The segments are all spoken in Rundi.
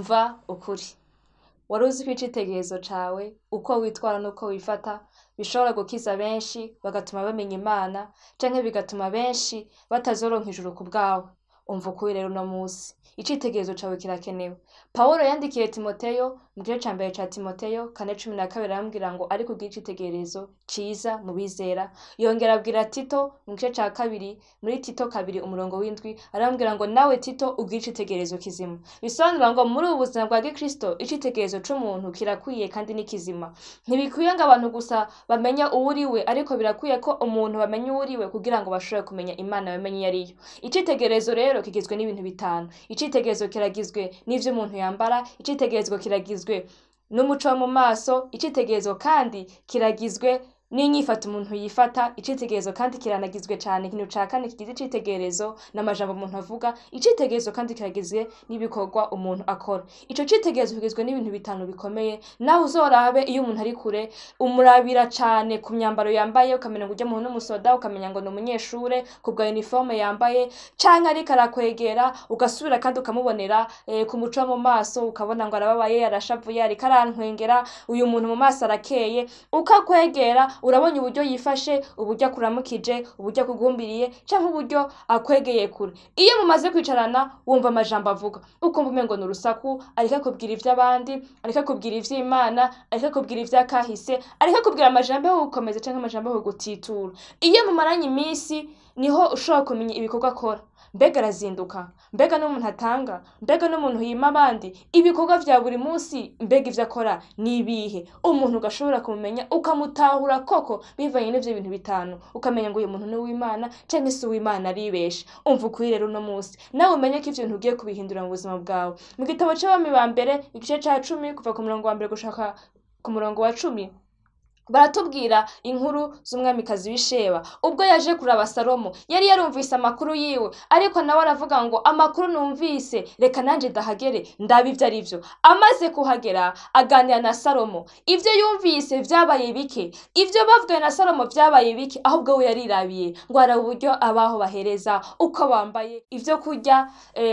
Umva ukuri. Wari uzi ko icitegererezo cawe, uko witwara n'uko wifata bishobora gukiza benshi bagatuma bamenya Imana canke bigatuma benshi batazoronka ijuru ku bwawe. Umva ukuri rero uno musi. Icitegererezo cawe kirakenewe. Pawulo yandikiye Timoteyo mu gice ca mbere ca Timoteyo 4:12 aramubwira ngo ariko ugire icitegererezo ciza mu bizera. Yongera abwira Tito mu gice ca kabiri muri Tito 2:7 aramubwira ngo nawe Tito ugire icitegererezo kizima. Bisobanura ngo muri ubu buzima bwa gikristo icitegererezo c'umuntu kirakwiye kandi ni kizima. Ntibikwiye ngo abantu gusa bamenye uwo uriwe, ariko birakwiye ko umuntu bamenya uwo uriwe kugira ngo bashobore kumenya Imana bamenye iyo ariyo. Icitegererezo rero kigizwe n'ibintu bitanu. Icitegererezo kiragizwe n'ivyo umuntu yambara, icitegererezo kiragizwe n'umuco wo mu maso, icitegererezo kandi kiragizwe n'inyifato umuntu yifata, icitegererezo kandi kiranagizwe cane. Ikintu ca kane kigize icitegererezo n'amajambo umuntu avuga, icitegererezo kandi kiragizwe n'ibikorwa umuntu akora. Ico citegererezo kigizwe n'ibintu bitanu bikomeye. Nawe uzorabe iyo umuntu ari kure, umurabira cane ku myambaro yambaye, ukamenya ngo urya muntu n'umusoda, ukamenya ngo ni umunyeshure kubwa uniforme yambaye, canke ariko arakwegera ugasubira kandi ukamubonera ku muco wo mu maso, ukabona ngo arababaye, arashavuye, ariko arantwengera, uyu muntu mu maso arakeye. Ukakwegera urabonye uburyo yifashe, uburyo akuramukije, uburyo akugumbiriye, canke uburyo akwegeye kure. Iyo mumaze kwicarana wumva amajambo avuga, ukumva umengo ni urusaku, ariko akubwira ivy'abandi, ariko akubwira ivy'Imana, ariko akubwira ivy'akahise, ariko akubwira amajambo yo gukomeza canke amajambo yo kugutitura. Iyo mumaranye iminsi niho ushobora kumenya ibikorwa akora. Mbega arazinduka, mbega n'umuntu atanga, mbega n'umuntu yima abandi, ibikorwa vya buri munsi, mbega ivyo akora ni ibihe? Umuntu ugashobora kumumenya ukamutahura koko bivanye n'ivyo bintu bitanu, ukamenya ngo uyu muntu ni uw'Imana canke si uw'Imana aribesha. Umva ukuri rero uno munsi, nawe umenye ko ivyo bintu ugiye kubihindura mu buzima bwawe. Mu gitabo c'Abami ba mbere igice ca 10 kuva ku murongo wa mbere gushika ku murongo wa 10, baratubwira inkuru z'umwamikazi w'Isheba. Ubwo yaje kuraba Salomo, yari yarumvise amakuru yiwe, ariko nawe aravuga ngo amakuru numvise reka nanje ndahagere ndabe ivyo ari vyo. Amaze kuhagera aganira na Salomo, ivyo yumvise vyabaye bike, ivyo bavuganye na Salomo vyabaye bike, ahubwo we yarirabiye ngo araba uburyo abaho bahereza, uko bambaye, ivyo kurya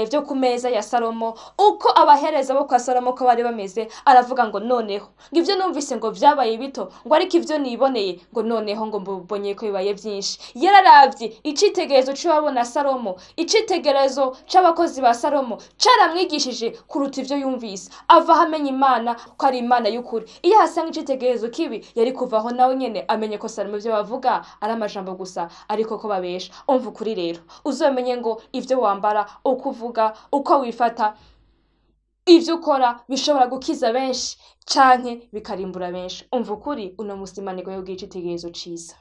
vyo ku meza ya Salomo, uko abahereza bo kwa Salomo ko bari bameze. Aravuga ngo noneho ngo ivyo numvise ngo vyabaye bito, ngo ariko ivyo niboneye ngo noneho ngo mbonye ko bibaye vyinshi. Yararavye icitegererezo c'ababona Salomo, icitegererezo c'abakozi ba Salomo caramwigishije kuruta ivyo yumvise. Ava aho amenya Imana ko ari Imana y'ukuri. Iyo ahasanga icitegererezo kibi yari kuvaho nawe nyene amenye ko Salomo ivyo bavuga ari amajambo gusa, ariko ko babesha. Umva ukuri rero, uzomenye ngo ivyo wambara, uko uvuga, uko wifata, ivyo ukora bishobora gukiza benshi canke bikarimbura benshi. Umva ukuri uno musi, Imana iguhe kugira icitegererezo ciza.